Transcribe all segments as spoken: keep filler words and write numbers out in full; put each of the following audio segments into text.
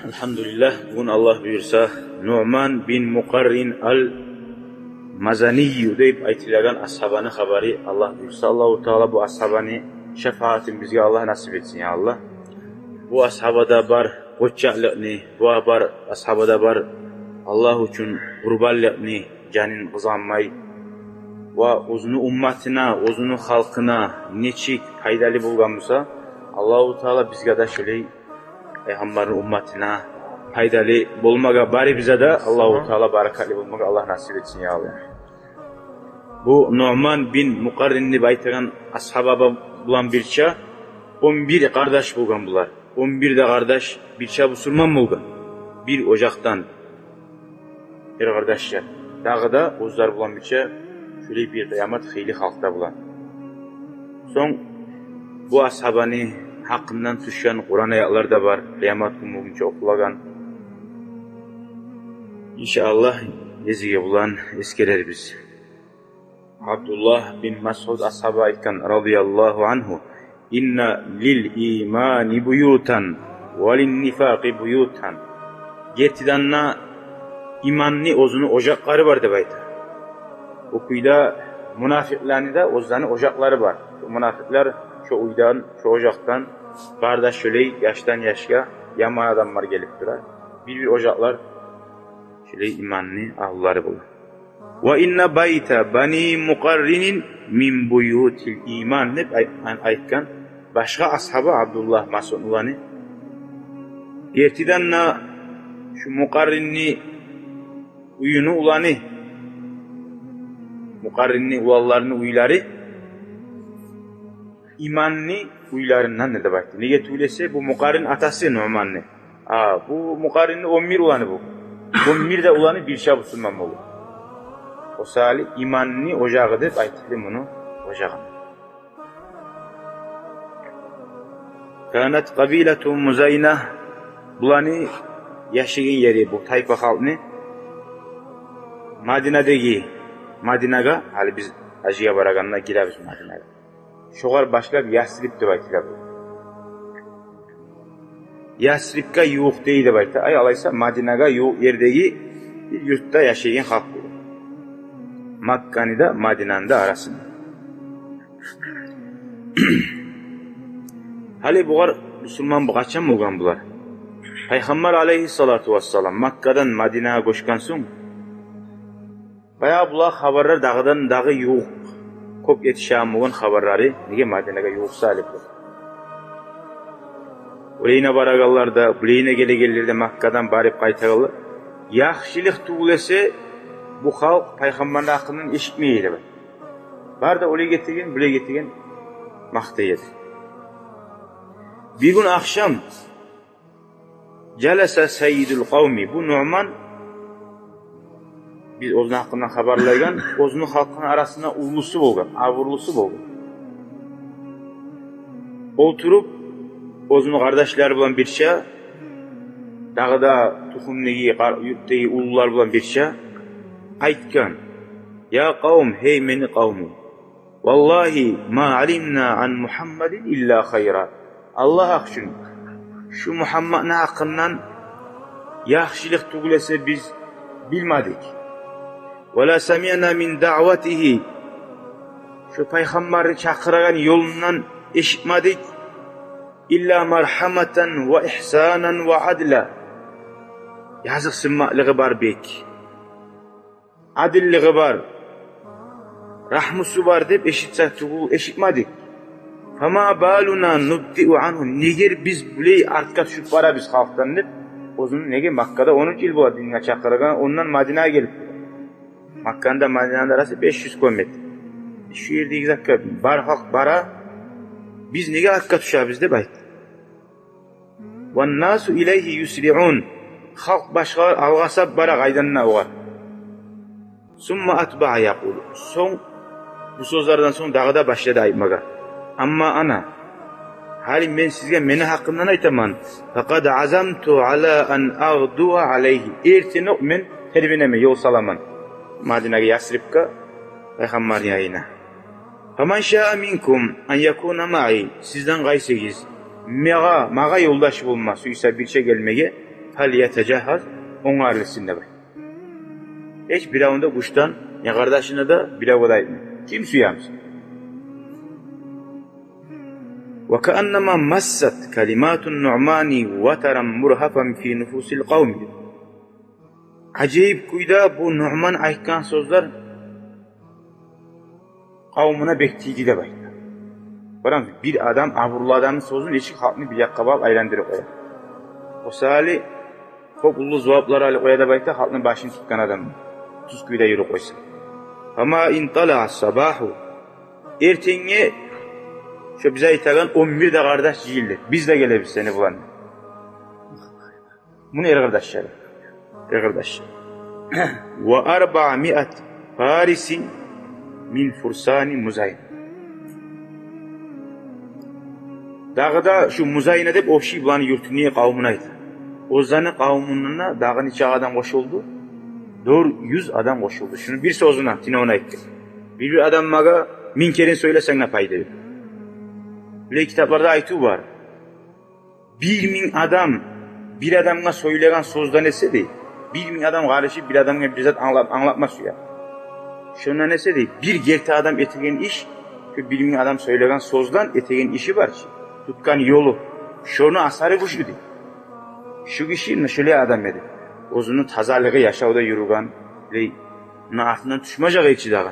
Альгьамдулиллагь, бугюн Аллагь буюрса, Нуъман бин Мукъаррин ал-Мазанийю деп айтылагъан асгьабаны хабары, Аллагь буюрса. Аллагьу Таала бу асгьабаны шафаатын бизге Аллагь насип этсин, я Аллагь. Бу асгьабада бар къоччакълыкъны, бу бар асгьабада бар Аллагь учун къурбанлыкъны, жанын къызгъанмай, ва оьзюню умматына, оьзюню халкъына нечик пайдалы болгъан буса, Аллагьу Таала бизге де шолай, пайхаммарны умматына пайдалы болмагъа, барыбызгъа да Аллагьу Таала баракатлы болмагъа Аллагь насип этсин, я Аллагь. Бу Нуъман бин Мукъаррин деп айтагъан асгьаба булан бирче он бир къардаш болгъан булар. Он бир де къардаш бирче бусурман болгъан. Бир ожакъдан бир къардашлар. Дагъы да оьзлер булан бирче шолай бир къиямат хыйлы халкъ да булан. Сонг бу асгьабаны гьакъындан тюшген Къуран аятлар да бар, къиямат гюн болгъунча охулагъан. Иншааллагь, гезиги булан эсгерербиз. Абдуллагь бин Масъуд асгьаба айтгъан, радияллагьу ангьу: «Инна лил имани буютан ва лин нифакъи буютан». Гертиден де иманны оьзюню ожакълары бар деп айта. О кюйде мунафикъланы да оьзлени ожакълары бар. Шо мунафикълар шо уьйден, шо ожакъдан бары да шолай яшдан яшгъа яман адамлар гелип тура. Бир-бир ожакълар шолай иманны агьлулары бола. «Ва инна байта бани Мукъарринин мин буютил иман», — деп ай-, ай-, айтгъан башгъа асгьаба Абдуллагь Масъуд уланы. Гертиден де шу Мукъарринни уьюню уланы, Мукъарринни уланларыны уьйлери иманны уьйлеринден деп айтды. Неге тюгюл эсе, бу Мукъаррин атасы Нуъманны. А, бу Мукъарринни он бир уланы бу. Он бир де уланы бирче бусурман болду. О саялы иманны ожагъы деп айтылды муну ожагъына. Канат къабилату Музайна, буланы яшайгъан ери, бу тайпа халкъны Мадинадагъы, Мадинагъа, гьали биз гьажгъа барагъанда гиребиз Мадинагъа. Шогъар башлап Ясриб деп айтыла бу. Ясрибге ювукъ дей деп айта. Ай, алайса Мадинагъа ювукъ ердеги бир юртда яшайгъан халкъ бу. Макканы да, Мадинаны да арасында. Гьали бугъар бусурман бу къачан болгъан булар? Пайхаммар алейгьиссалату вассалам Маккадан Мадинагъа гёчген сонг, баягъы булагъа хабарлар дагъыдан дагъы ювукъ, кёп етишеген болгъан хабарлары, неге Мадинагъа ювукъ салып. Олайына барагъанлар да, булайына гелегенлер де, Маккадан барып къайтагъанлар. Яхшылыкъ тюгюл эсе, бу халкъ пайхаммарны гьакъындан эшитмей эди. Бары да олай гетеген, булай гетеген макътай эди. Бир гюн ахшам жаласа саййидул къавми, бу Нуъман, биз оьзюню гьакъындан хабарлайгъан, оьзюню халкъыны арасында уллусу болгъан, абурлусу болгъан. Олтуруп, оьзюню къардашлары булан бирче, дагъы да тухумдагъы, къар-, юртдагъы уллулар булан бирче айтгъан: «Я къавм, гьей мени къавмум, валлагьи ма алимна ан Мухаммадин илла хайра. Аллагь гьакъ учун, шу Мухаммадны гьакъындан яхшылыкъ тюгюл эсе биз билмедик. Ва ла самиъна мин даъватигьи, шу пайхаммарны чакъырагъан ёлундан эшитмедик, илла мархаматан ва ихсанан ва адла». Языкъсынмакълыгъы бар бек, адиллиги бар, рагьмусу бар деп эшитсек тюгюл, эшитмедик. Фама балуна нубтиу ангьу, неге биз булай артгъа тюшюп барабыз халкъдан деп, оьзюн, неге Маккада он уьч йыл бола динге чакъырагъан, ондан Мадинагъа гелип. Макканы да Мадинаны да арасы беш юз километр. Шу ердеги затгъа бар халкъ бара, биз неге артгъа тюшебиз деп айтды. Ваннасу илайгьи юсриъун. Халкъ башгъалар алгъасап бара къайдан да огъар. Сумма атбаъа якъулу. Сонг, бу сёзлерден сонг дагъы да башлады айтмагъа. Амма ана, гьали мен сизге мени гьакъымдан айтаман. Факъад азамту ала ан агъдува алайгьи. Эртенокъ мен тербенемен, ёл саламан Мадинагъа, Ясрибге, пайхаммарны янына. Фаман шаа минкум ан якуна маъи. Сизден къайсыгъыз магъа, магъа ёлдаш болма сюйсе бирче гелмеге, фальятажагьгьаз, онгарылсын деп айта. Гьеч биревню де гючден, не къардашына да, биревге де айтмай. Ким сюе буса. Ва кааннама массат калимату Нуъмани ватаран мургьафан фи нуфусил къавми. Ажайып кюйде бу Нуъман айтгъан сёзлер къавмуна бек тийди деп айта. Къарагъыз, бир адам, абурлу адамны сёзюн эшитип, халкъны бир якъгъа багъып айландырып къоя. Осали кёп уллу зуваплар алып къоя деп айта, халкъны башын тутгъан адам тюз кюйде юрюп къойса. Фама ин талаа сабагьу. Эртенге шо биз айтагъан он бир де къардаш жыйылды. Биз де гелебиз сени булан. Муну эр къардашлары. Эр къардашлары. Ва арбаа миат фарисин мин фурсани Музайна. Дагъы да шу Музайна деп общий буланы юртуну къавмуна айта. Оьзлени къавмундан дагъы нече адам къошулду? Дёрт юз адам къошулду. Шуну бир сёзюне, тюнегюн айтды. Бир-бир адам магъа минг керен сёйлесенг де пайда ёкъ. Булай китапларда айтыв бар. Бир минг адам бир адамгъа сёйлеген сёзден эсе дей, бир минг адам къарышып бир адамгъа бир зат англап, англатма сюе. Шондан эсе дей, бир герти адам этеген иш, шу бир минг адам сёйлеген сёзден этеген иши бар чы, тутгъан ёлу, шону асары гючлю дей. Шу гиши муна шолай адам эди. Оьзюню тазалыгъы, яшавда юрюген, булай, муна артындан тюшмежек эди чи дагъы.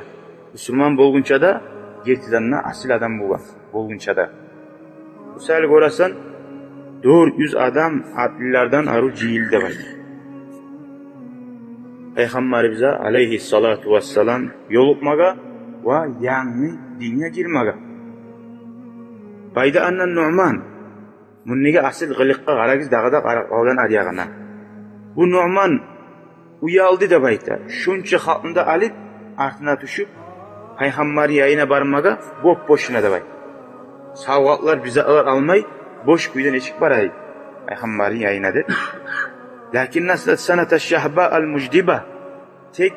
Бусурман болгъунча да, гертиден де асил адам болгъан, болгъунча да. Мисал гёресен, дёрт юз адам атлылардан арив жыйылды деп айта. Пайхаммарыбызгъа, алайгьиссалату вассалам, ёлукъмагъа ва янгы динге гирмеге. Байда анна Нуъман, мундагъы асил къылыкъгъа къарагъыз, дагъы да къарап къалгъан аръягъына. Бу Нуъман уялды деп айта. Шунча халкъны да алып, артына тюшюп, пайхаммарны янына бармагъа боп-бошуна деп айта. Савгъатлар, бир затлар алмай, бош кюйде нечик барай пайхаммарны янына деп. Лакин наслат саната шагьба ал муждиба. Тек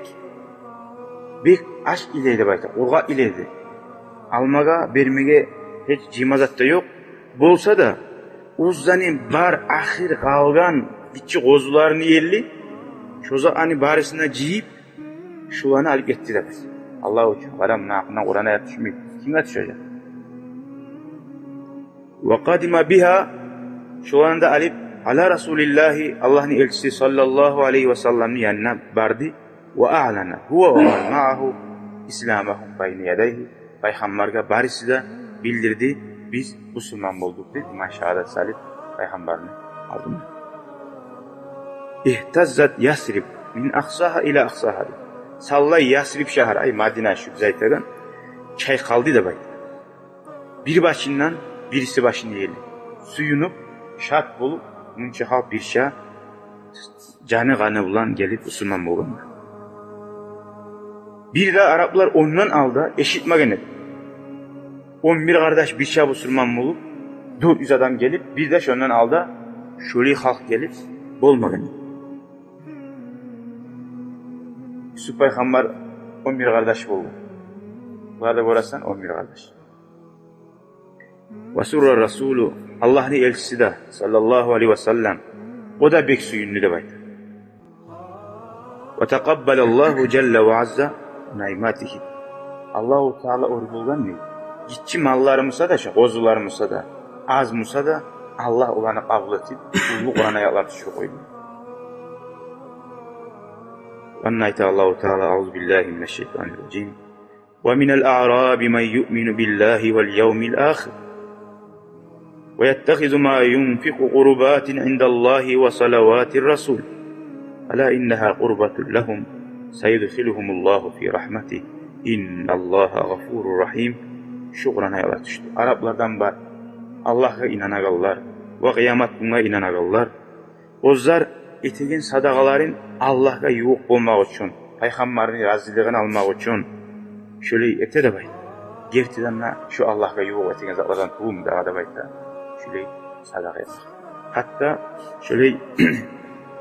бек ач илей деп айта, къургъакъ илей. Алмагъа, бермеге гьеч жыйма зат да ёкъ. Болса да, оьзлени бар ахыр къалгъан гиччи къозуларын, ерли, шо затланы барысын да жыйып, шуланы алып гетди деп айта. Аллагь учун, къара, муна гьакъындан Къуран аят тюшмей, кимге тюшежек? Ва къадима бигьа, шоланы да алып, ала Расулиллагьи, Аллагьны элчиси саллаллагьу алайгьи ва салламны янына барды. Ва аълана гьува ва ман магьагьу исламагьум байна ядайгьи. Пайхаммаргъа барысы да билдирди: «Биз бусурман болдукъ», — деп, иман шагьадат салып пайхаммарны алдында. Игьтаззат Ясриб мин акъсагьа ила акъсагьа, деп. Савлай Ясриб шагьар, ай Мадина, шу биз айтагъан, чайкъалды деп айта. Бир башындан бириси башына ерли. Сююнюп, шат болуп, мунча халкъ бирче жаны-къаны булан гелип бусурман болгъан. Бир де араплар ондан алда эшитмеген эди. Он бир къардаш бирче бусурман болуп, дёрт юз адам гелип, бир де шондан алда шолай халкъ гелип болмагъан эди. Юсуп пайхаммар он бир къардаш болгъан. Булар да, гёресен, он бир къардаш. Ва сурра Расулу, Аллагьны элчиси де, саллаллагьу алайгьи ва саллам, о да бек сююндю деп айта. Ва такъаббалаллагьу жалла ва азза найматигьи. Аллагьу Таала оьр болгъан дей, гиччи маллары буса да, шо къозулары буса да, аз буса да, Аллагь оланы къабул этип, уллу Къуран аятлар тюшюрюп къойду. Онда айта Аллагьу Таала: «Аузу биллагьи минаш шайтанир ражим. Ва минал аъраби ман юъмину биллагьи вал явмил ахир, ва яттахизу ма юнфикъу къурбатин индаллагьи ва салаватир расул. Ала иннагьа къурбатун лагьум, саюдхилугьумуллагьу фи рагьматигьи, инналлагьа гъафурур рагьим». Шу Къуран аятлар тюшдю. Араплардан бар Аллагьгъа инанагъанлар ва къыямат гюнге инанагъанлар. Оьзлер этеген садагъаларын Аллагьгъа ювукъ болмакъ учун, пайхаммарны разилигин алмакъ учун шолай эте деп айта. Гертиден де шо Аллагьгъа ювукъ этеген затлардан тюгюлмю дагъы деп айта. Шолай садагъа этмек. Гьатта шолай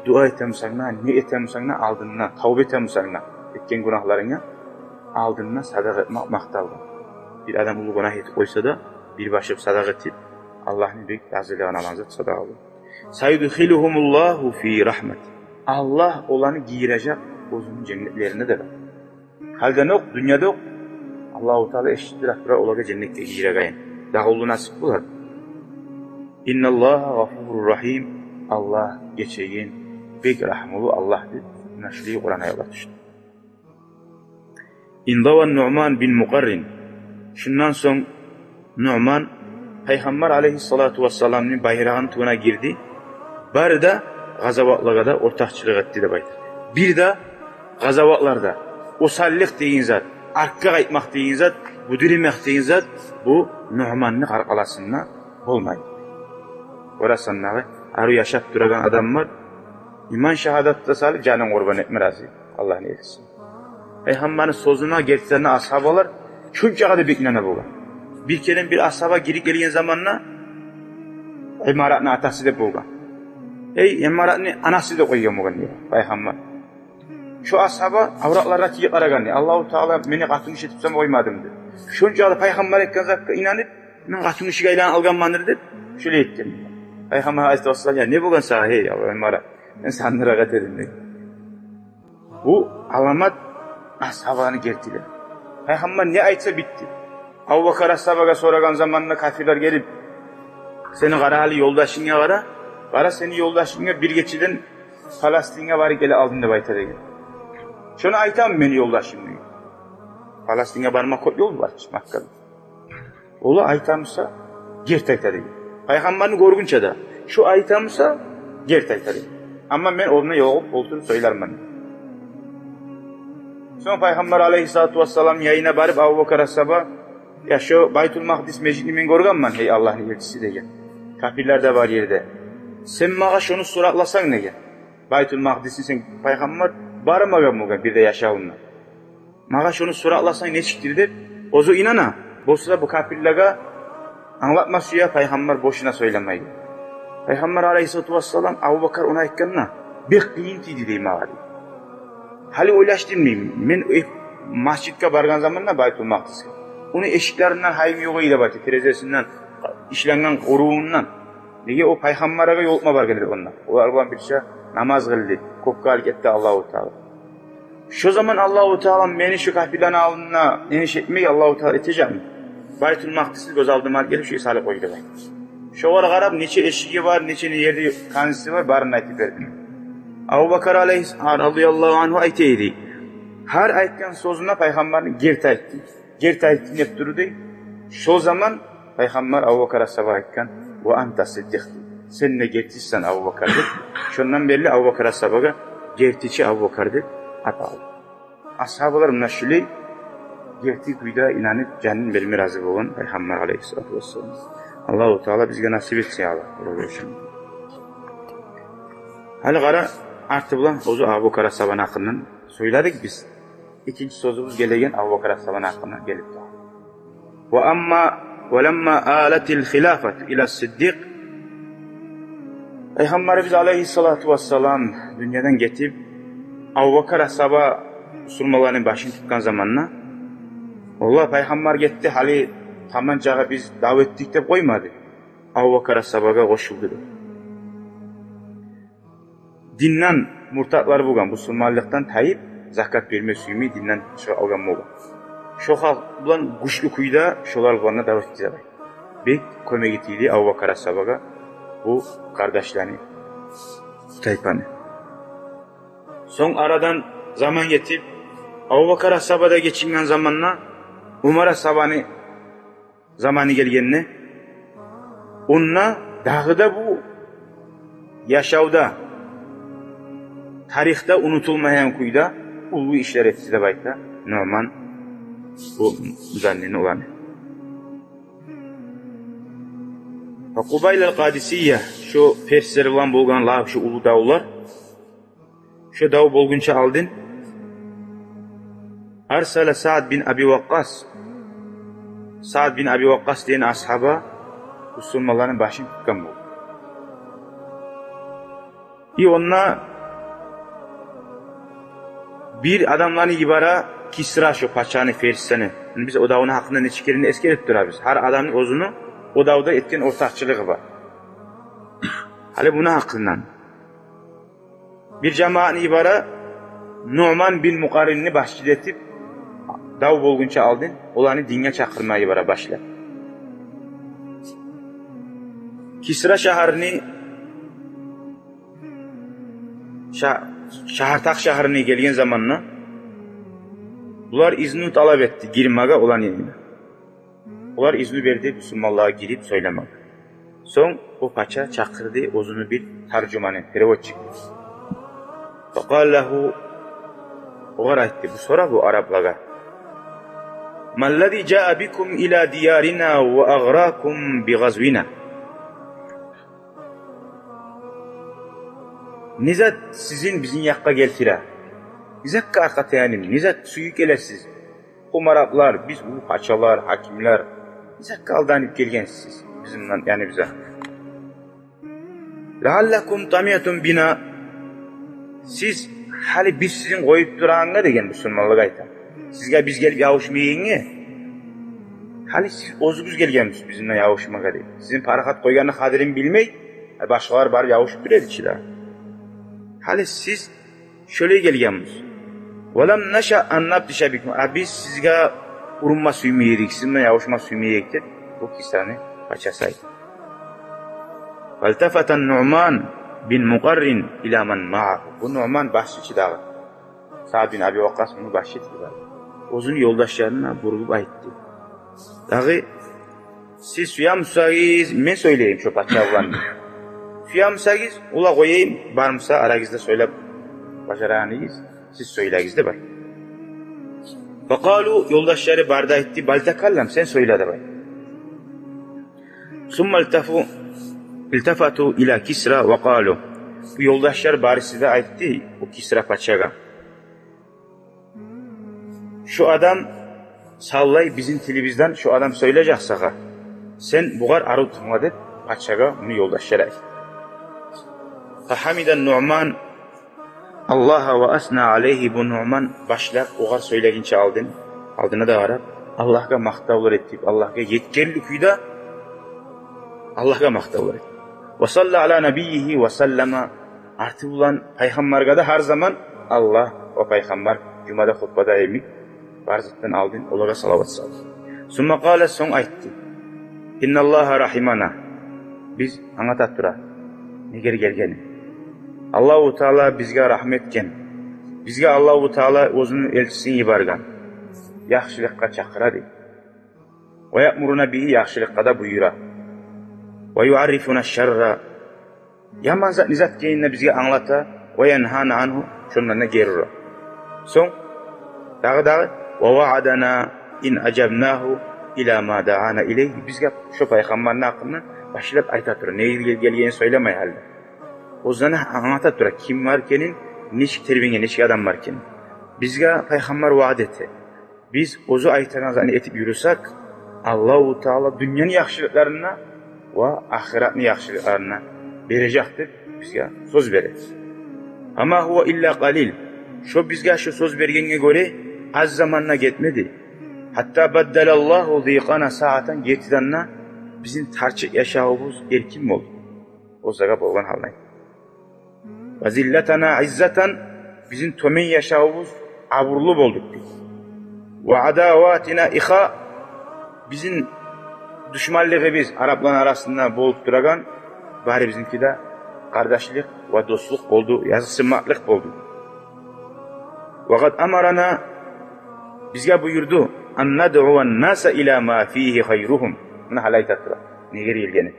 дуа этемисенг де, не этемисенг де, алдында, тавба этемисенг де этген гюнагьларынга, алдында садагъа этмек макъталгъан. Бир адам уллу гюнагь этип къойса да, бир башып садагъа этип, Аллагьны бек разилигин алгъан зат садагъа болур. «Сайудхилугьумуллагьу фи рагьмати». Аллагь оланы гийирежек оьзюню женнетлерине деп. Гьалда ёкъ, дюньяда ёкъ. Аллагьу Таала эшитдирип тура олагъа женнетге гийирегенин. Дагъы уллу насип болар. «Инналлагьа гъафурур рагьим». Аллагь гечеген, бек рагьмулу Аллагь деп, муна шулай Къуран аятлар тюшдю. «Инзава Нуъман бин Мукъаррин». Шундан сонг Нуъман Пайхаммар алайгьиссалату вассаламны байрагъыны тюбюне гирди. Бары да къазаватлагъа да ортакъчылыкъ этди деп айта. Бир де къазаватларда осаллыкъ деген зат, артгъа къайтмакъ деген зат, бюдюрмек деген зат бу Нуъманны къаркъарасында болмай. Къарасанг дагъы, арив яшап турагъан адам бар. Иман шагьадат да салып, жанын къурбан этме рази. Аллагьны элчиси. Пайхаммарны сёзюне гертиден асгьабалар шунчагъа да бек инана болгъан. Бир керен бир асгьаба гирип гелген заманда, имаратны атасы деп болгъан. Эй, имаратны анасы деп къойгъан болгъан дей Пайхаммар. Шо асгьаба авратларына тийип къарагъан дей. «Аллагьу Таала мени къатынгиши этип сама къоймадымы?» деп. Шунчагъа да Пайхаммар айтгъан затгъа инанып, «Мен къатынгишиге айланып къалгъанмандыр» деп, шулай этген. Пайхаммар алайгьиссалату вассалам: «Я, не болгъан сагъа, гьей, Абу Имарат? Мен сандыракъ этердим», — деген. Бу аламат асгьабаланы гертилиги. Пайхаммар не айтса, битди. Абубакар асгьабагъа сорагъан заманда капирлер гелип: «Сени къара, гьали ёлдашынга къара. Къара, сени ёлдашынга бир гечеден Палестинге барып геле алдым деп айта», — деген. «Шону айтамы мени ёлдашым?» — деген. Палестинге бармакъ кёп ёл бар Маккадан. Олай айтамыса, герти айта деген. Пайхаммарны гёргюнче де, шо айтамыса, герти айта деген. Амма мен оьзюне ёлугъуп олтуруп сёйлермен. Сонг Пайхаммар алайгьиссалату вассаламны янына барып Абубакар асгьаба: «Я, шо Байтул Макъдис межитни мен гёргенмен, гьей Аллагьны элчиси», — деген. «Капирлер де бар ерде. Сен магъа шону суратласанг», — деген. Байтул Макъдисни сен, Пайхаммар бармагъан болгъан бир де яшавунда. «Магъа шону суратласанг нечикдир?» — деп, оьзю инана. Болса да бу капирлеге англатма сюе, Пайхаммар бошуна сёйлемей. Пайхаммар алайгьиссалату вассалам Абубакар ону айтгъанда: «Бек къыйын тийди, — дей, — магъа», — дей. «Гьали ойлашдым, — дей, — мен, э, межитге баргъан заманда, Байтул Макъдисге, ону эшиклеринден гьайым ёкъ эди, — деп айта, — терезесинден, ишленген къурувундан. Неге, о Пайхаммаргъа ёлукъма баргъан эди онда. Олар булан бирче намаз къылды, кёкге алып гетди Аллагьу Таала. Шо заман Аллагьу Таала мени шо капирлени алдында нечик этмек, Аллагьу Таала этежекми? Байтул Макъдисни гёз алдыма алып гелип, шо салып къойду», — дей. «Шогъар къарап, нече эшиги бар, нече ерде канзиси бар, барын айтып бердим». Абубакар алайгьи, радияллагьу ангьу, айта эди: «Гьар айтгъан сёзюне Пайхаммарны герти айтды. Герти айтды деп турду», — дей. Шо заман Пайхаммар Абубакар асгьабагъа айтгъан: «Ва анта сиддикъ», — дей. «Сен де гертисен, Абубакар», — деп. Шондан берли Абубакар асгьабагъа гертичи Абубакар деп ат алды. Асгьабалар муна шулай герти кюйде инанып, жанын берме рази болгъан Пайхаммар алайгьиссалату вассалам. Аллагьу Таала бизге насип этсин, я Аллагь. Гьали къара, арты булан оьзю Абубакар асгьабаны гьакъындан сёйледик биз. Экинчи сёзюбюз гелеген Абубакар асгьабаны гьакъындан гелип тура. «Ва амма, ва ламма алатил хилафату ила Сиддикъ». Пайхаммарыбыз алайгьиссалату вассалам дюньядан гетип, Абубакар асгьаба бусурманланы башын тутгъан заманда, олар: «Пайхаммар гетди, гьали таманчагъа биз дав этдик», — деп къоймады. «Абубакар асгьабагъа къошулду», — деп. Динден муртатлар болгъан, бусурманлыкъдан тайып, закат берме сюймей, динден чыгъып къалгъан болгъан. Шо халкъ булан гючлю кюйде шолар булан да дав этди деп айта. Бек кёмеги тийди Абубакар асгьабагъа бу къардашланы, бу тайпаны. Сонг арадан заман гетип, Абубакар асгьаба да гечинген заманда, Умар асгьабаны заманы гелгенде, онда дагъы да бу яшавда, тарихде унутулмайгъан кюйде уллу ишлер этди деп айта Нуъман бу Музаннини уланы. Ва къубайлал Къадисия, шо перслер булан болгъан лагь, шо уллу давлар, шо дав болгъунча алдын, арсала Саад бин Аби Вакъкъас. Саад бин Аби Вакъкъас деген асгьаба бусурманланы башын тутгъан болгъан. И онда бир адамланы йибере Кисра, шо пачаны, персни. Муна биз о давну гьакъында нече керен эсгерип турабыз. Гьар адамны оьзюню о давда этген ортакъчылыгъы бар. Гьали муну гьакъындан. Бир жамаатны йибере, Нуъман бин Мукъарринни башчы этип, дав болгъунча алдын оланы динге чакъырма йибере башлап. Кисра шагьарны, ша-, шагьар, Тах шагьарны гелген заманда булар изну талап этди гирмеге оланы янына. Олар изну берди бусурманлагъа гирип сёйлемеге. Сонг бу пача чакъырды оьзюню бир таржуманын, переводчик. Факъала лагьу, огъар айтды, бу сорады бу араплагъа: «Маллази жаа бикум ила диярина ва агъракум би гъазвина?» Не зат сизин бизин якъгъа гелтире? Не затгъа аркъа таянып, не зат сююп гелесиз? Къумаратлар, биз уллу пачалар, гьакимлер. Не затгъа алданып гелгенсиз бизин булан, яни бизге? «Лагьаллакум тамиътум бина». Сиз гьали биз сизин къоюп турагъангъа, деген, бусурманлагъа айта. Сизге биз гелип ябушмайгъангъа, гьали сиз оьзюгюз гелгенмисиз бизин булан ябушмагъа, дей. Сизин парахат къойгъанны къадирин билмей, башгъалар барып ябушуп тура эди чи дагъы. Гьали сиз шолай гелгенмисиз? «Ва лам наша ан набтиша бикум». А биз сизге урунма сюймей эдик, сизин булан ябушма сюймей эдик, деп, бу Кисраны пачасы айтды. Фалтафата Нуъман бин Мукъаррин ила ман маъагьу. Бу Нуъман башчы чы дагъы. Саад бин Аби Вакъкъас муну башчы этди дагъы. Оьзюню ёлдашларына бурулуп айтды: «Дагъы сиз сюе бусагъыз, мен сёйлейим шо пача булан. Сюе бусагъыз, ола къояйым, бар буса арагъызда сёйлеп бажарагъаныгъыз, сиз сёйлегиз», — деп айтды. Факъалу, ёлдашлары бары да айтды: «Бал такаллам, сен сёйле», — деп айтды. Сумма илтафу-, илтафату ила Кисра ва къалу. Бу ёлдашлар барысы да айтды бу Кисра пачагъа: «Шо адам саллай бизин тилибизден, шо адам сёйлежек сагъа. Сен бугъар арив тынгла», — деп пачагъа муну ёлдашлары айтды. Фахамида Нуъман Аллагьа ва асна алайгьи. Бу Нуъман башлап огъар сёйлегинче алдын, алдына да къарап, Аллагьгъа макътавлар этип, Аллагьгъа етгенлик кюйде Аллагьгъа макътавлар этип. Ва салла ала набиййигьи ва саллама. Арты булан Пайхаммаргъа да гьар заман Аллагь ва Пайхаммар, жумада, хутбада йимик, бар затдан алдын олагъа салават салды. Сумма къала, сонг айтды: «Инналлагьа рагьимана». Биз англата тура негер гелгенин. Аллагьу Таала бизге рагьму этген. Бизге Аллагьу Таала оьзюню элчисин йиберген. Яхшылыкъгъа чакъыра, дей. «Ва яъмуруна бигьи», яхшылыкъгъа да буюра. «Ва юаррифуна шарра», яман зат не зат экенин бизге англата. «Ва янгьана ангьу», шондан да гери ура. Сонг дагъы-дагъы: «Ва ваъадана ин ажабнагьу ила ма даана илайгьи». Бизге шо Пайхаммарны гьакъында башлап айта тура, негер гел-, гелгенин сёйлемей гьали. Оьзлени англата тура, ким бар экенин, нечик тербенген, нечик адам бар экенин. Бизге Пайхаммар ваъда эте. Биз оьзю айтагъан затны этип юрюсек, Аллагьу Таала дюньяны яхшылыкъларын да ва ахыратны яхшылыкъларын да бережек деп бизге сёз бере. «Ва ма гьува илла къалил». Шо бизге шо сёз бергенге гёре аз заман да гетмеди. «Гьатта баддалаллагьу дыйкъана саатан», гертиден де бизин тарчыкъ яшавубуз эркин болду. Оьзлеге болгъан гьалны айта. «Ва зиллатана иззатан», бизин тёбен яшавубуз абурлу болду, дей. «Ва адаватина ихва», бизин душманлыгъыбыз, арапланы арасында болуп турагъан, бары бизинки де къардашлыкъ ва дослукъ болду, языкъсынмакълыкъ болду. «Ва къад амарана», бизге буюрду, «ан надъува ннаса ила ма фигьи хайругьум». Муна гьали айта тура негер гелгенин.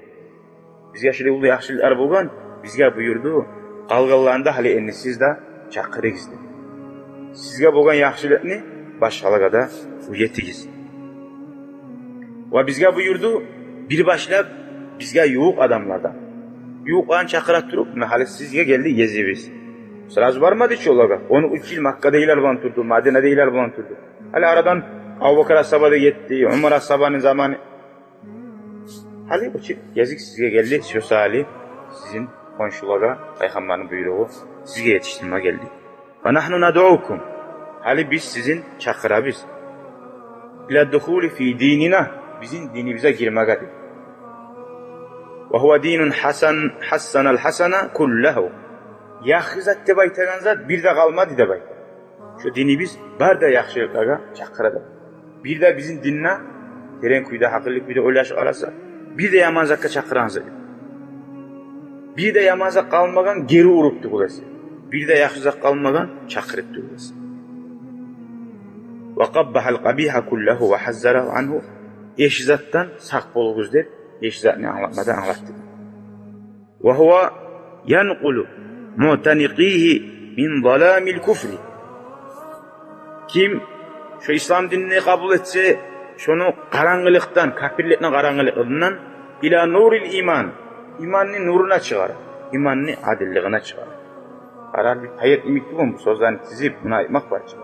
Бизге шулай уллу яхшылыкълар болгъан, бизге буюрду, къалгъанланы да гьали энни сиз де чакъырыгъыз деп. Сизге болгъан яхшылыкъны башгъалагъа да уьйретигиз. Ва бизге буюрду, бир башлап бизге ювукъ адамлардан. Ювукъланы чакъыра туруп, муна гьали сизге гелди гезибиз. Сразу бармады чы олагъа. Он уьч йыл Маккадагъылар булан турду, Мадинадагъылар булан турду. Гьали арадан Абубакар асгьаба да гетди, Умар асгьабаны заманы. Гьали учу гезик сизге гелди, шо саялы сизин хоншулагъа Пайхаммарны буйругъу сизге етишдирме гелди. «Фа нагьну надъукум», гьали биз сизин чакъырабыз. «Ила ддухули фи динина», бизин динибизге гирмеге деп. وهو دين حسن حسن الحسن كله. Яхшы зат деп айтагъан зат бир де къалмады деп айта. Шо динибиз бары да яхшылыкълагъа чакъыра деп. Бир де бизин динде, терен кюйде, гьакъыллы кюйде ойлашып къараса, бир де яман затгъа чакъырагъан зат ёкъ. Бир де яман зат къалмагъан, гери уруп тюгюл эсе. Бир де яхшы зат къалмагъан, чакъырып тюгюл эсе. وقبح القبيح كله وحذر عنه. Эрши затдан сакъ болугъуз деп, эрши затны англатма да англатды. وهو ينقل معتنقيه من ظلام الكفر. Ким шо ислам динни къабул этсе, шону къарангылыкъдан, капирликни къарангылыгъындан, إلى نور الإيمان, иманны нуруна чыгъара, иманны адиллигине чыгъара. Къарар, бир поэт йимик тюгюл бу сёзлени тизип, муну айтмакъ бар чы.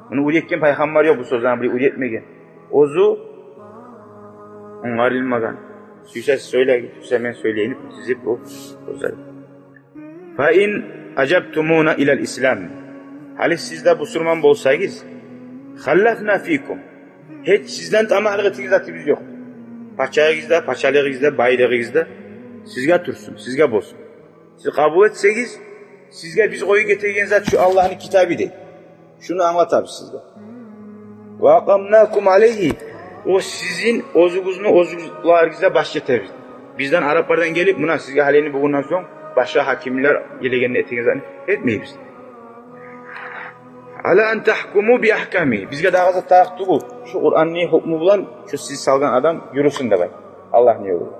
Муну уьйретген пайхаммар ёкъ, бу сёзлени бир уьйретмеген. Оьзю онгарылмагъан. Сюйсе сиз сёйлегиз, сюйсе мен сёйлейим, тизип бу сёзлени. فإن أجبتمونا إلى الإسلام. Гьали сиз де бусурман болсагъыз, خلفنا فيكم. Гьеч сизден тамагьлыкъ этеген затыбыз ёкъ. Пачалыгъыгъыз да, пачалыгъыгъыз да, байлыгъыгъыз да сизге турсун, сизге болсун. Сиз къабул этсегиз, сизге биз къоюп гетеген зат шу Аллагьны китабы дей. Шуну англатабыз сизге. وأقمناكم عليه. О сизин оьзюгюзню оьзлеригизге баш этебиз. Бизден, араплардан гелип, муна сизге гьалини бугюнден сонг башгъа гьакимлер гелегенде этеген затны этмейбиз. على أن تحكموا بأحكامه. Бизге дагъы зат тарыкъ тюгюл, шу Къуранны гьукму булан шу сиз салгъан адам юрюсюн деп айта. Аллагьны ёлу булан.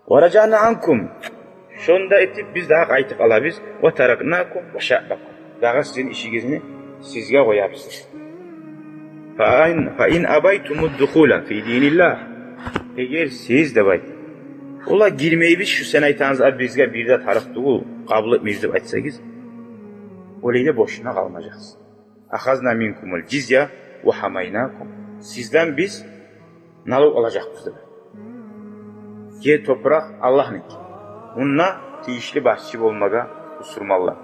ورجعنا عنكم. Шону да этип, биз дагъы къайтып къалабыз. وتركناكم وشأنكم. Дагъы сизин ишигизни сизге къоябыз. فإن، فإن أبيتم الدخول في دين الله. Эгер сиз, деп айта, олай гирмейбиз, шу сен айтагъан зат бизге бир де тарыкъ тюгюл, къабул этмейбиз деп айтсагъыз, олай да бошуна къалмажакъсыз. أخذنا منكم الجزية وحميناكم. Сизден биз налог алажакъбыз деп. Ер, топуракъ Аллагьныки. Мунда тийишли башчы болмагъа бусурманлар.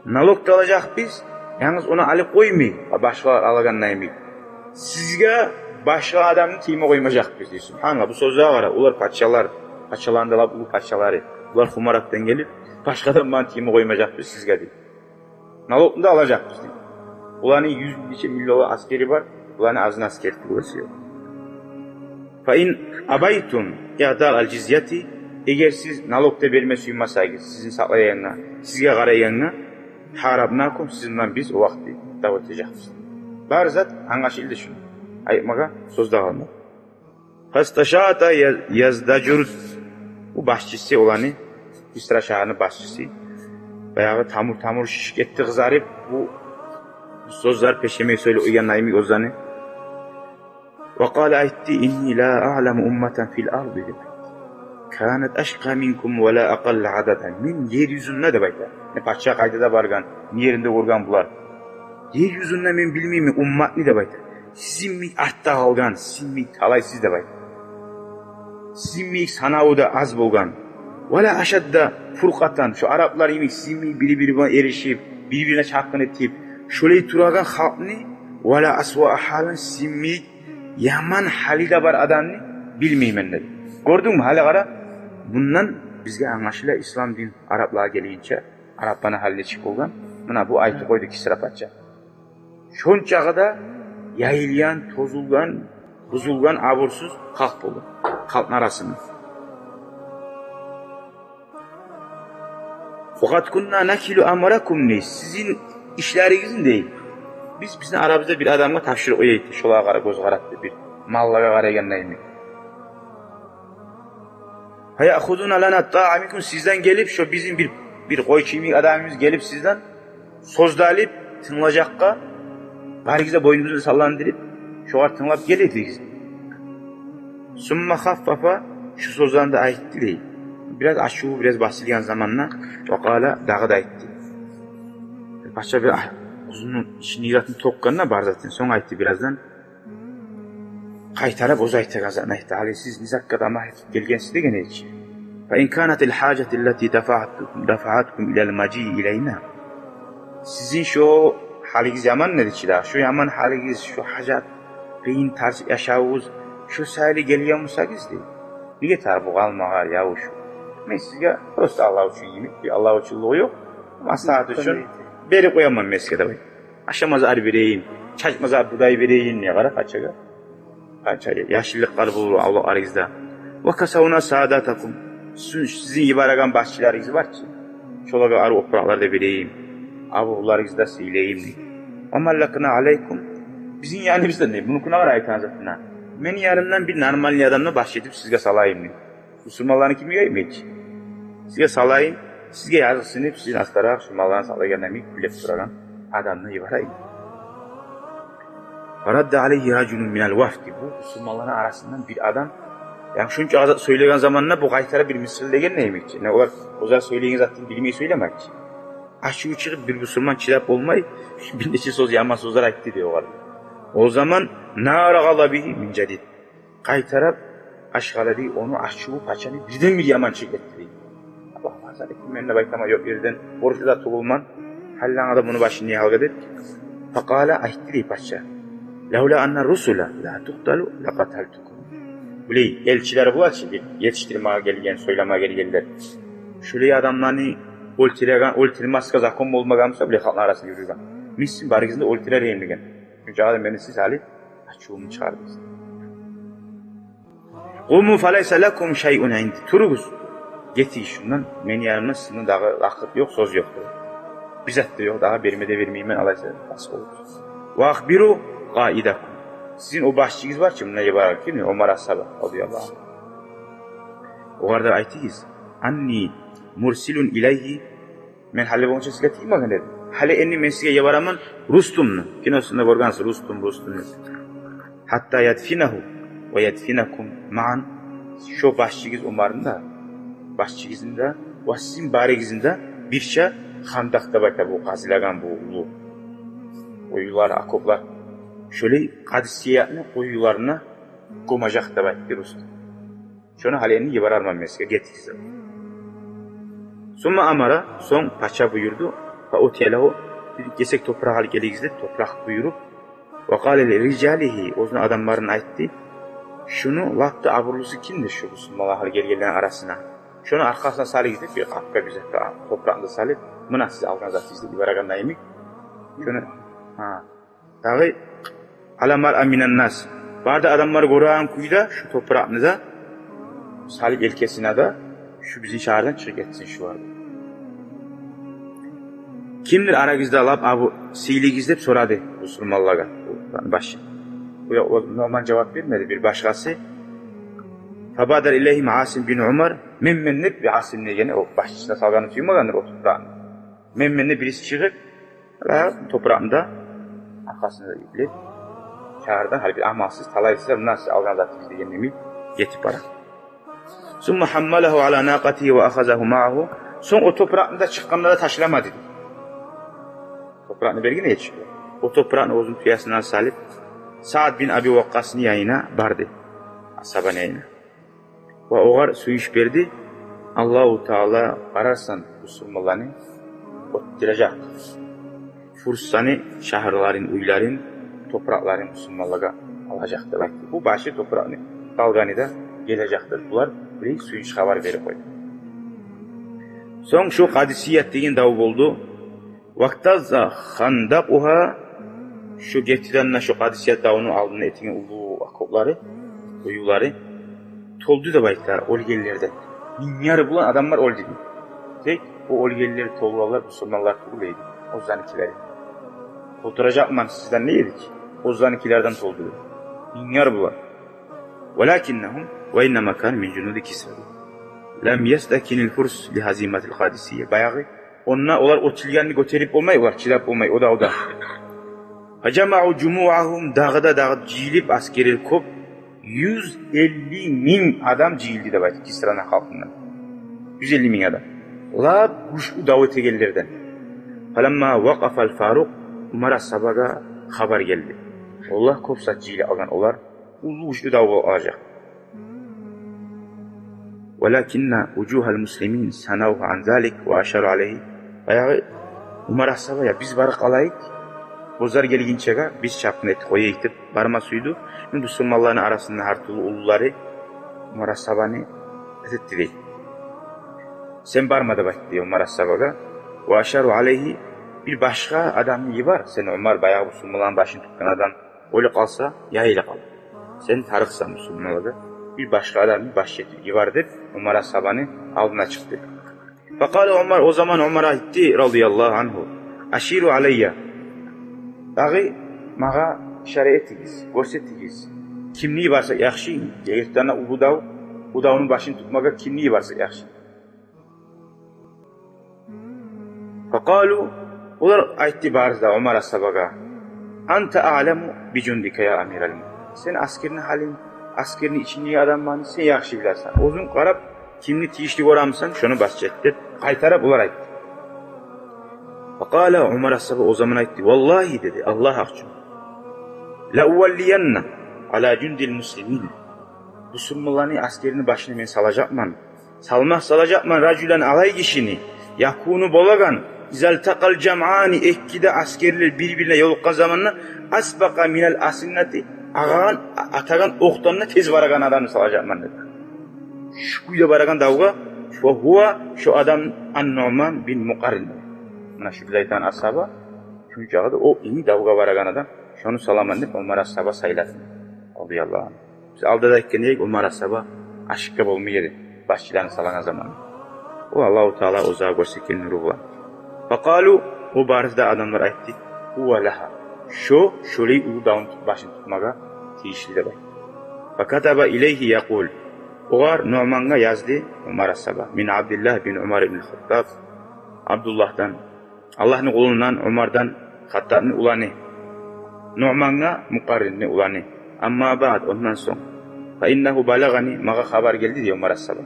Налог да алажакъбыз, янгыз ону алып къоймай, а башгъалар алагъанда йимик. Сизге башгъа адамны тийме къоймажакъбыз дей. Субгьаналлагь, бу сёзлеге къара, олар пачалар, пачаланы да лап уллу пачалары. Булар хумаратдан гелип, башгъа адамны тийме къоймажакъбыз сизге дей. Налогну да алажакъбыз дей. Буланы юз нече миллионлар аскери бар, буланы азын аскери тюгюл эсе ёкъ. فإن أبيتم إعطاء الجزية, эгер сиз налог да берме сюймесегиз, сизин сакълайгъангъа, сизге къарайгъангъа, حاربناكم, сизин булан биз о вакъти дав этежекбиз. Бары зат англашылды шуну. Айтмагъа сёз де къалмады. فاستشاط يزدجرد. Бу башчысы оланы, Мисра шагьарны башчысы. Баягъы тамур-тамур шишип гетди, къызарып, бу сёзлер пешемек сёйлеп къойгъан йимик оьзлени. وقال, айтды: إني لا أعلم أمة في الأرض, деп. كانت أشقى منكم ولا أقل عددا. Мен ер юзюнде, деп айта. Не пача къайда да баргъан, не еринде гёрген булар. Ер юзюнде мен билмеймен умматны, деп айта, сизин йимик артда къалгъан, сизин йимик талайсыз, деп айта. Сизин йимик санаву да аз болгъан. ولا أشد فرقة, шо араплар йимик сизин йимик бири-бири булан эришип, бири-бирине чапгъын этип, шолай турагъан халкъны, ولا أسوأ حالا, сизин йимик яман гьалы да бар адамны билмеймен, деди. Гёрдюнгмю, гьали къара, мундан бизге англашыла, ислам дин араплагъа гелгинче арапланы гьалы нечик болгъан? Муна бу айтып къойду Кисра пача. Шончакъы да яйылгъан, тозулгъан, бузулгъан, абурсуз халкъ болгъан халкъны арасында. وقد كنا نكل أمركم, дей, сизин ишлеригизни, дей, биз бизин арабызда бир адамгъа тапшурып къоя эдик, шолагъа къара, гёз къарап, бир маллагъа къарайгъанда йимик. فيأخذون لنا الطاعة منكم, сизден гелип, шо бизин бир, бир къойчу йимик адамыбыз гелип сизден, сёз де алып, тынглажакъгъа, барыгъыз да бойнугъузну салландырып, шогъар тынглап геле эдигиз. ثم خفف, шу сёзлени де айтды, дей. Бираз ачуву бираз басылгъан заманда, وقال, дагъы да айтды. Пача бир, а, оьзюню ичиндеги затын тёкгенде, бар затын, сонг айтды бираздан. Къайтарып оьзю айтагъан затын айтды. Гьали сиз не затгъа тамагь этип гелгенсиз деген эди чи. فإن كانت الحاجة التي دفعت-, دفعتكم إلى المجيء إلينا. Сизин шо гьалыгъыз яман, деди чи дагъы. Шо яман гьалыгъыз, шо гьажат, къыйын, тарс яшавугъуз Шо саялы гелген бусагъыз, дей, неге тарыкъ бу къалмагъа, явуш? Мен сизге просто Аллагь учун йимик, бир Аллагь учунлугъу ёкъ, маслагьат учун берип къояман мен сизге, давай. Ашама зат берейим, чачма зат, будай берейим, не къара къачагъа. Къача яшыллыкълар болур авлакъларыгъызда. Ва касавна саадатакум. Сиз, сизин йибереген башчыларыгъыз бар чы, шолагъа арив опуракълар да берейим, абурларыгъызны да сыйлайым, дей. Ва маллакна алайкум. Бизин яныбызда, дей, мунукуна къара айтагъан затына. Мени янымдан бир нормальный адамны башчы этип сизге салайым, дей. Бусурманланы кимге йимик сизге салайым, сизге языкъсынып, сизин астаракъ шо малланы сакълайгъан йимик билип турагъан адамны йиберейим. Фарадда алайгьи ражулун минал вафди. Бу бусурманланы арасындан бир адам, яни шунча зат сёйлеген заманда бу къайтарып бир мысгъыллайгъан йимик чи. Яни олар оьзлер сёйлеген затны билмей сёйлемек чи. Ачуву чыгъып, бир бусурман чыдап болмай, бир нече сёз, яман сёзлер айтды, дей, огъар. О заман нара гъазабигьи мин жадид. Къайтарып ашгъала, дей, ону ачуву, пачаны бирден-бир яман чыгъып гетди, дей. Аллагь, мен де айтаман, ёкъ ерден борчлу да тюгюлмен, гьали анга да муну башын не гьалгъа деп. Факъала, айтды, дей, пача: лавла анна русула ла тукъталу лакъаталтукум. Булай элчилер бола чы, бир етишдирмеге гелген, сёйлемеге гелгенлер. Шулай адамланы оьлтюреген, оьлтюрмеске закон болмагъан буса, булай халкъны арасында юрюген, мен сизин барыгъызны да оьлтюрер эдим деген. Чюнки адам мени сиз алып ачувумну чыгъардыгъыз. Къуму фалайса лакум шайъун инди. Туругъуз, гетигиз шундан, мени янымдан сизин дагъы лакъыр ёкъ, сёз ёкъ, дей. Бир зат да ёкъ, дагъы берме де бермеймен, алайса бас болугъуз. Ва ахбиру къаидакум. Сизин о башчыгъыз бар чы, мунда йиберген ким, Умар асгьаба, радияллагьу ангьу. Огъар да айтыгъыз: анни мурсилун илайгьи. Мен гьали болгъунча сизге тиймеген эдим. Гьали энни мен сизге йиберемен Рустумну. Киносунда гёргенсиз, Рустум, Рустум. Гьатта ядфинагьу ва ядфинакум маан. Шо башчыгъыз Умарны да, башчыгъызны да ва сизин барыгъызны да бирче хандакъ деп айта, бу къазылагъан, бу уллу къуюлар, окоплар. Шолай Къадисиятны къуюларына гёмежек деп айтды Рустум. Шону гьали энни йиберермен мен сизге, гетигиз деп. Сумма амара, сонг пача буюрду, фа утия лагьу, бир кесек топуракъ алып гелигиз деп топуракъ буюруп, ва къала ли рижалигьи, оьзюню адамларына айтды, шуну лап да абурлусу кимдир шу бусурманлар гьали гелгенлени арасына? Шону аркъасына салыгъыз деп, бир къапгъа, бир затгъа топуракъны да салып, муна сиз алгъан затыгъыз деп йиберегенде йимик. Шону, гьа. Дагъы, ала маръа минан нас. Бары да адамлар гёреген кюйде шу топуракъны да салып елкесине де, шу бизин шагьардан чыгъып гетсин шулар. Кимдир арагъызда лап абу сыйлыгъыз деп сорады бусурманлагъа бу башчы. Бу ёкъ, о Нуъман жавап бермеди, бир башгъасы. Фабадара илайгьим Асим бин Умар. Мен, мен деп, Асим дегени о башчысына салгъанны сюймегендир о топуракъны. Мен, мен деп бириси чыгъып, топуракъны да аркъасына юклеп, шагьардан гьали бир амалсыз, талайсыз, муна сиз алгъан затыгъыз деген йимик гетип бара. Сумма гьаммалагьу ала накъатигьи ва ахазагьу маъагьу. Сонг о топуракъны да чыкъгъанда да ташламады, дей. Топуракъны берген эди чи. О топуракъны оьзюню тюесине салып, Саад бин Аби Вакъкъасны янына барды. Асгьабаны янына. Ва огъар сююнч берди. Аллагьу Таала, къарарсан, бусурманланы оьттюрежек. Фурсланы шагьарларын, уьйлерин, топуракъларын бусурманлагъа алажакъ деп айтды. Бу башчы топуракъны алгъаны да гележекдир. Булар бир сююнч хабар берип къойду. Сонг шу Къадисият деген дав болду. Вактазза хандакъугьа, шу гертиден де шу Къадисият давну алдында этилген уллу окоплары, къуюлары толду деп айта оьлгенлерден. Минглер булан адамлар оьлдю дей. Тек о оьлгенлер толгъанлар бусурманлар тюгюл эди, оьзленикилери. Толтуражакъман сизден не эди чи? Оьзленикилерден толду. Минглер булан. Валакиннагьум, ва иннама кану мин жунуди Кисра. Лам ястакинил фурс ли гьазиматил Къадисия. Баягъы онда олар оьтюлгенни гётерип болмай, олар чыдап болмай о давда. Фажамаъу жумуъагьум, дагъы да дагъы жыйылып, аскерил кёп, юз элли минг адам жыйылды деп айта Кисраны халкъындан. Юз элли минг адам. Лап гючлю дав этегенлерден. Фаламма вакъафал Фарукъ, Умар асгьабагъа хабар гелди. Олар кёп зат жыйылып алгъан, олар уллу гючлю дав болажакъ. Валакинна вужугьал муслимин санавгьу ан залик ва ашару алайгьи. Баягъы Умар асгьаба: «Я, биз барып къалайыкъ, Оьзлер гелгинчеге биз чапгъын этип къояйыкъ деп барма сюйдю. Бусурманланы арасында гьар тюрлю уллулары Умар асгьабаны этди дей: «Сен барма», — деп айтды дей Умар асгьабагъа. «Ва ашару алайгьи, бир башгъа адамны йибер. Сен, Умар, баягъы бусурманланы башын тутгъан адам оьлюп къалса, яйылып къал. Сен тарыкъсан бусурманлагъа, бир башгъа адамны баш этип йибер», — деп Умар асгьабаны алдына чыкъды. Факъала Умар, о заман Умар айтды, радияллагьу ангьу: «Аширу алайя. Дагъы магъа ишара этигиз, гёрсетигиз. Кимни йиберсек яхшы? Эгер де уллу дав, уллу давну башын тутмагъа кимни йиберсек яхшы?» Факъалу, олар айтды барысы да Умар асгьабагъа: «Анта аъламу би жундика, я амирал муъминин. Сен аскерни гьалын, аскерни ичиндеги адамланы сен яхшы билесен. Оьзюнг къарап, кимни тийишли гёремисен, шону баш эт», — деп къайтарып олар айтды. Факъала Умар асгьаба о заман айтды: «Валлагьи, — деди, — Аллагь гьакъ учун, — ла уваллиянна ала жундил муслимин. Бусурманланы аскерини башына мен салажакъман, салмакъ салажакъман ражулан, алай гишини, якуну, болагъан, изалтакъал жамъани, эки де аскерлер бир-бирине ёлукъгъан заманда, асбакъа минал асиннати, агъагъан, атагъан окъдан да тез барагъан адамны салажакъман», — деди. Шу кюйде барагъан давгъа, фа гьува, шо адам, ан-Нуъман бин Мукъаррин. Муна шу биз айтагъан асгьаба, шунчагъы да о ини давгъа барагъан адам, шону саламан деп Умар асгьаба сайлады, радияллагьу ангьу. Биз алда да айтгъан эдик, Умар асгьаба ашыкъгъа болмай эди башчыланы салагъан заманда. О Аллагьу Таала оьзюне гёрсетген нуру булан. Факъалу, о барысы да адамлар айтды: «Гьува лагьа. Шо, шолай уллу давну башын тутмагъа тийишли», — деп айтды. Факатаба илайгьи якъул. Огъар, Нуъмангъа, язды Умар асгьаба: «Мин Абдиллагь бин Умар ибн Хаттаб». Абдуллагьдан, Аллагьны къулундан, Умардан, Хаттабны уланы. Нуъмангъа, Мукъарринни уланы. Амма баъд, ондан сонг. Фа иннагьу балагъани, магъа хабар гелди, дей Умар асгьаба.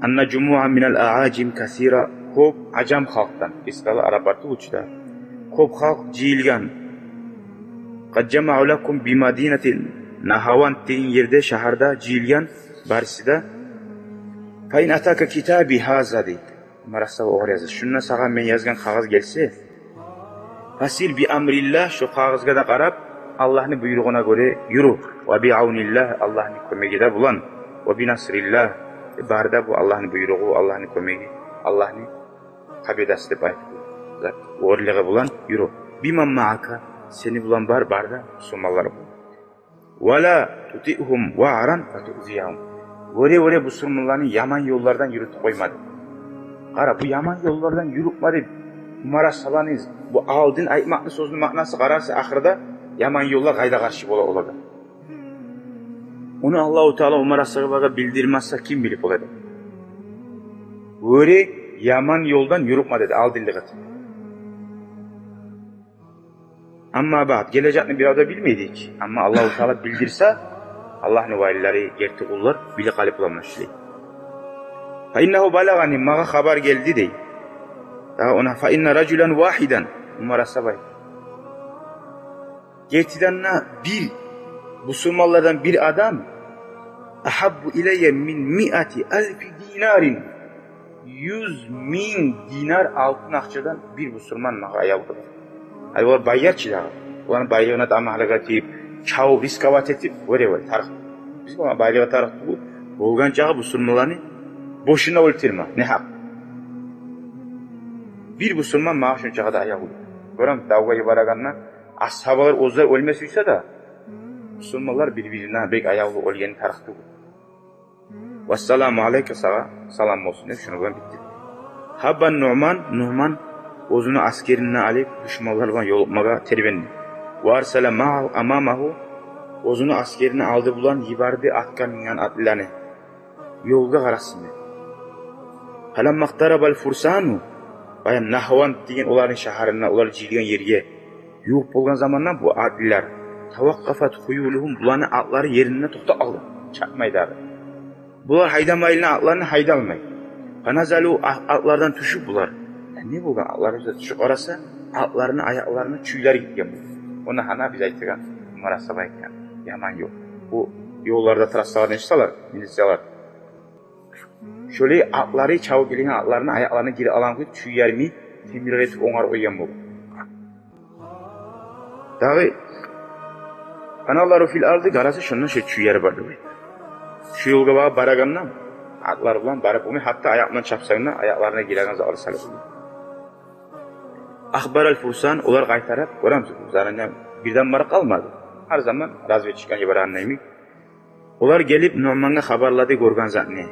Анна жумуъан минал аъажим касира, кёп ажам халкъдан, бизге араплар тюгюл чю да, кёп халкъ жыйылгъан. Къад жамаъу лакум би мадинати Нагьаванд деген ерде, шагьарда жыйылгъан барысы да. Фа ин атака китаби гьаза, дей. Умар асгьаба огъар язды: «Шунда сагъа мен язгъан кагъыз гелсе, фасир би амриллагь, шо кагъызгъа да къарап, Аллагьны буйругъуна гёре юрю. Ва би авниллагь, Аллагьны кёмеги де булан. Ва би насриллагь, бары да бу Аллагьны буйругъу, Аллагьны кёмеги, Аллагьны победасы деп айтып, оьрлюгю булан юрю. Биман маака, сени булан бар, бары да мусулманлар булан. Ва ла тутиъгьум ваъран фатуъзиягьум. Вёре-вёре бусурманланы яман ёллардан юрютюп къойма», — деп. Къара, бу яман ёллардан юрютме деп Умар асгьабаны бу алдын айтмакъны сёзюню маънасы, къараса, ахырда яман ёллар къайда къаршы бола олагъа. Ону Аллагьу Таала Умар асгьабагъа билдирмесе, ким билип бола эди? Вёре яман ёлдан юрютме деди, алдынлыкъ этип. Амма баъд, гележекни бирев де билмей эди чи. Амма Аллагьу Таала билдирсе, Аллагьны валилери, герти къуллар билип къалып боламан шулай. Фа иннагьу балагъани, магъа хабар гелди, дей. Дагъы ону, фа инна ражулан вагьидан, Умар асгьаба айтды. Гертиден де бир, бусурманлардан бир адам, агьаббу илайя мин миати алфи динарин. Юз минг динар алтын акъчадан бир бусурман магъа аявлу деп. Ай, олар байлар чы дагъы. Оланы байлыгъына тамагьлыкъ этип, чабып, рисковать этип, вёре-вёре тарыкъ. Биз оланы байлыгъы тарыкъ тюгюл, болгъан чакъы бусурманланы бошуна оьлтюрме, негьакъ. Бир бусурман магъа шунчакъы да аявлу. Гёрем, давгъа йиберегенде асгьабалар оьзлер оьлме сюйсе де, бусурманлар бир-бирине бек аявлу оьлгени тарыкъ тюгюл. Вассаламу алайка, сагъа салам болсун деп, шуну булан битди. Гьабба Нуъман, Нуъман оьзюню аскерин де алып, душманлар булан ёлукъмагъа тербенди. Ва арсала ма-, амамагьу, оьзюню аскерини алды булан йиберди атгъа минген атлыланы ёлгъа къарасын деп. Фаламма кътарабал фурсану, баягъы Нагьаванд деген оланы шагьарына, олар жыйылгъан ерге ювукъ болгъан заманда бу атлылар, тавакъкъафат хуюлугьум, буланы атлары еринде токътап къалды, чапмай дагъы. Булар гьайдамайлы атларын гьайдалмай. Фаназалу, а-, атлардан тюшюп булар. Я не болгъан, атлардан тюшюп къараса, атларыны аякъларына чюйлер гетген бу. Ону гьана биз айтагъан, Умар асгьаба айтгъан яман ёл. Бу ёлларда трассалар нечик салар, милициялар. Шолай атлары, чабып гелген атларыны аякъларына гирип алагъан кюйде чюйлер йимик темирлетип онгарып къойгъан болгъан. Дагъы, фаназару фил арди, къараса, шонда шо чу ер бар деп айта. Шо ёлгъа багъып барагъанда, атлар булан барып болмай, гьатта аякъ булан чапсанг да, аякъларына гиреген затлар салып. Ахбарал фурсан, олар къайтарып, гёремисиз, заранее бирден барып къалмады. Гьар заман разведчиклени йиберегенде йимик. Олар гелип, Нуъмангъа хабарлады гёрген затны.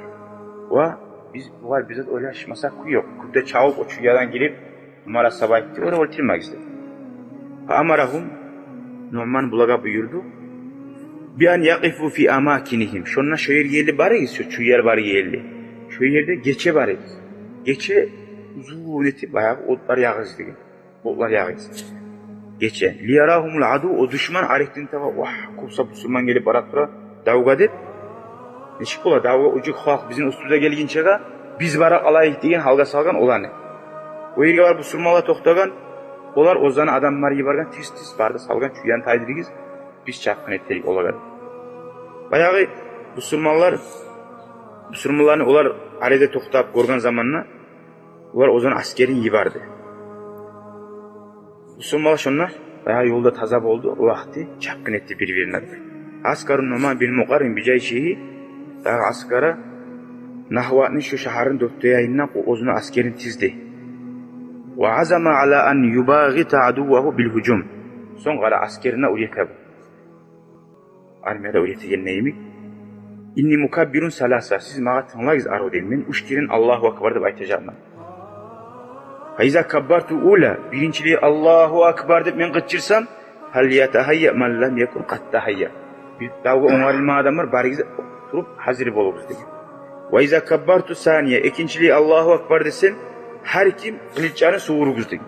Ва биз, бугъар биз зат ойлашмасакъ кюй ёкъ. Кюйде чабып, о чу ерден гирип, Умар асгьаба айтды, оланы оьлтюрмегиз деп. Фа амарагьум, Нуъман булагъа буюрду. Би ан якъифу фи амакинигьим. Шонда шо ерге ерли барыгъыз, шо чу ер бар ерли. Шо ерде гече барыгъыз. Гече узун этип, баягъы отлар ягъыгъыз деген. Отлар ягъыгъыз. Гече. Лиярагьумул адув, о душман арекден таба, вагь, кёп сап бусурман гелип бара тура, давгъа деп. Нечик бола, давгъа, о жукъ халкъ бизин уьстюбюзге гелгинчеге, биз бара къалайыкъ деген гьалгъа салгъан оланы. О ерге барып бусурманлар токътагъан, олар оьзлени адамлар йиберген, тез-тез барды салгъан, чу ерни тайдырыгъыз, биз чапгъын этейик олагъа деп. Баягъы бусурманлар, бусурманланы олар арада токътап гёрген заманда, олар оьзлени асгерин йиберди. Бусурманлар шонда, баягъы ёлда таза болду, о вакъти чапгъын этди бир-бирине. Аскару Нуъман бин Мукъаррин би жайшигьи, дагъы аскары Нагьватны шо шагьарны дёрт де янындан о оьзюню асгерин тизди. Ва азама ала ан юбагъита адуввагьу бил гьужум. Сонг къара, асгерине уьйрете бу. Армияда уьйретегенде йимик. Инни мукаббирун саласа, сиз магъа тынглагъыз, арив деймен, мен уьч керен Аллагьу акбар деп айтажакъман. Фа иза каббарту ула, биринчилей Аллагьу акбар деп мен къычырсам, фалятагьайя ман лам якун къад тагьайя. Бир давгъа онгарылмагъан адамлар барыгъыз да туруп гьазир болугъуз деген. Ва иза каббарту сания, экинчилей Аллагьу акбар десем, гьар ким къылычны сувуругъуз деген.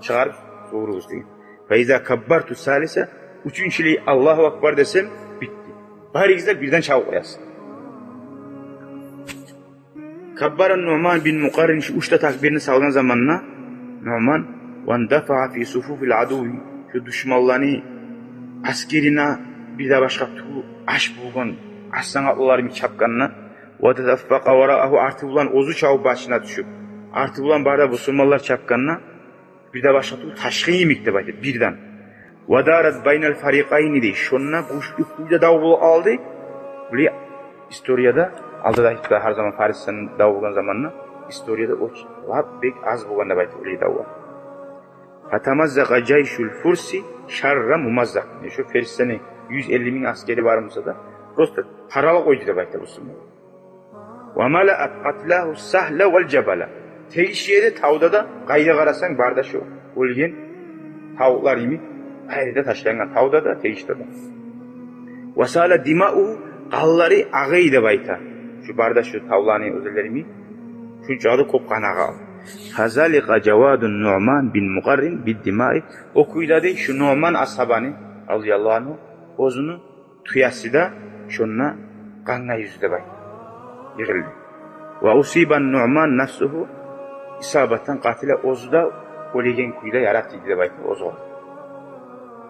Чыгъарып сувуругъуз деген. Фа иза каббарту салиса, уьчюнчюлей Аллагьу акбар десем, битди. Барыгъыз да бирден чабып къоясыз. Каббара Нуъман бин Мукъаррин, шу уьч де такбирни салгъан заманда Нуъман, вандафаа фи суфуфил адуви, шу душманланы асгерине бир де башгъа тюгюл аш болгъан арслан атлар йимик чапгъанда, ва тасаффакъа вараагьу, арты булан оьзю чабып башына тюшюп, арты булан бары да бусурманлар чапгъанда, бир де башгъа тюгюл, ташгъын йимик деп айта, бирден. Ва дарат байнал фарикъайни дей, шонда гючлю кюйде дав болуп къалды. Булай историяда, алда да айтып, гьар заман Фарисден дав болгъан заманда, историяда о лап бек аз болгъан деп айта булай давлар. Фатамаззакъа жайшул фурси шарра мумаззакъ. Яни шу Фарисден юз элли минг асгери бар буса да, просто таралып къойду деп айта бусурманлар. Ва малаат къатлагьу сагьла вал жабала. Тегиш ери тавда да, къайда къарасанг, бары да шу оьлген тавукълар йимик, къайда да ташлангъан, тавда да, тегишде де. Ва сала димаъугьу, къанлары агъа эди деп айта. Шу бары да шу тавланы оьзенлери йимик, шунча да кёп къан агъа. Фазаликъа жаваду Нуъман бин Мукъаррин бид димаи. О кюйде дей шу Нуъман асгьабаны, разияллагьу ангьу, оьзюню тюеси де шонда къангъа юзю деп айта, йыгъылды. Ва усиба Нуъман нафсугьу исабатан къатила, оьзю де оьлеген кюйде яра тийди деп айта оьзюне.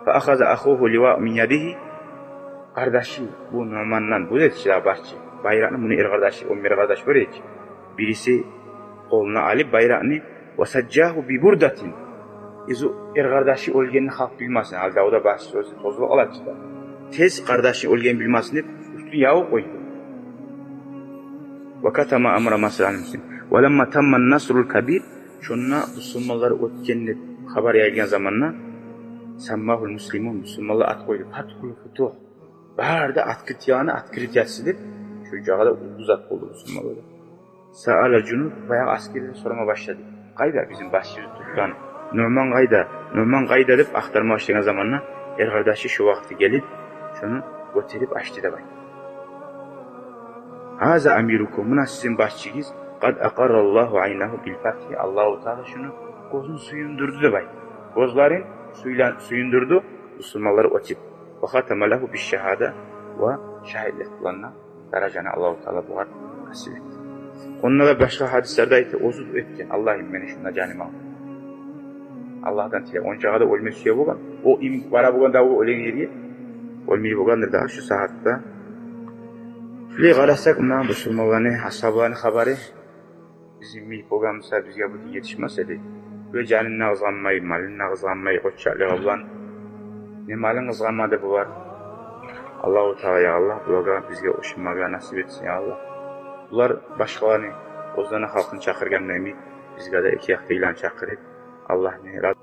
Фа ахаза ахугьу ливаа мин ядигьи, къардашы бу Нуъмандан, бу дечи дагъы башчы, байракъны, муну эр къардашы, он бир къардаш бар эди чи, бириси къолуна алып байракъны, ва сажжагьу би бурдатин. Изу эр къардашы оьлгенин халкъ билмесин. Гьали давда башчы оьлсе, тозулуп къалачы да. Тез къардашы оьлгенин билмесин деп, уьстюн ябып къойду. Ва катама амра масран муслим. Ва ламма тамма насрул кабир. Шонда бусурманлар оьтген деп хабар яйылгъан заманда, саммагьул муслимун. Бусурманлар ат къойду. Фатгьул футугь. Бары да открытияны открытиясы деп, шу жагъада уллу зат болду бусурманларда. Саала жунуд, баягъы асгерлер сорама башлады. Къайда бизин башчыбыз тутгъан? Нуъман къайда? Нуъман къайда деп ахтарма башлагъан заманда, эр къардашы шу вакъти гелип, шуну гётерип ачды деп айта. Гьаза амирукум, муна сизин башчыгъыз, къад акъарраллагьу айнагьу бил фатгьи, Аллагьу Таала шуну гёзюн сююндюрдю деп айта. Гёзлерин сююлен-, сююндюрдю, бусурманлар оьтюп. Ва хатама лагьу бишшагьада, ва шагьитлик къылгъан даражаны Аллагьу Таала бугъар насип этди. Онда да башгъа гьадислерде айта, оьзю этген, Аллагьым, мени шунда жаным ал. Аллагьдан тилеп, ончагъа да оьлме сюе болгъан. О им бара болгъан да, о оьлеген ерге оьлмей болгъандыр дагъы шу сагьатда. Шулай къарасакъ, муна бусурманланы, асгьабаланы хабары бизин йимик болгъан буса, бизге бу дин етишмес эди. Бу жанын да къызгъанмай, малын да къызгъанмай, къоччакълыгъы булан Не малын къызгъанмады булар. Аллагьу Таала, я Аллагь, булагъа, бизге ошамагъа насип этсин, я Аллагь. Булар башгъаланы, оьзлени халкъын чакъыргъан йимик, бизге де эки якъдагъыланы чакъырып, Аллагьны раз-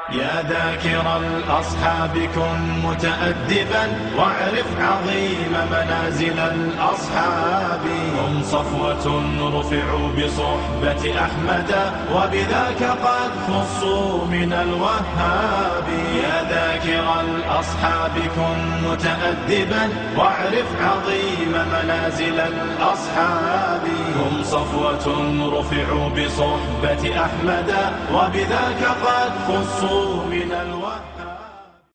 يا ذاكر الأصحاب كن متأدبا، واعرف عظيم منازل الأصحاب. هم صفوة رفعوا بصحبة أحمد، وبذاك قد خصوا من الوهاب. يا ذاكر الأصحاب كن متأدبا، واعرف عظيم منازل الأصحاب. هم صفوة رفعوا بصحبة أحمد، وبذاك قد خصوا من الوهاب.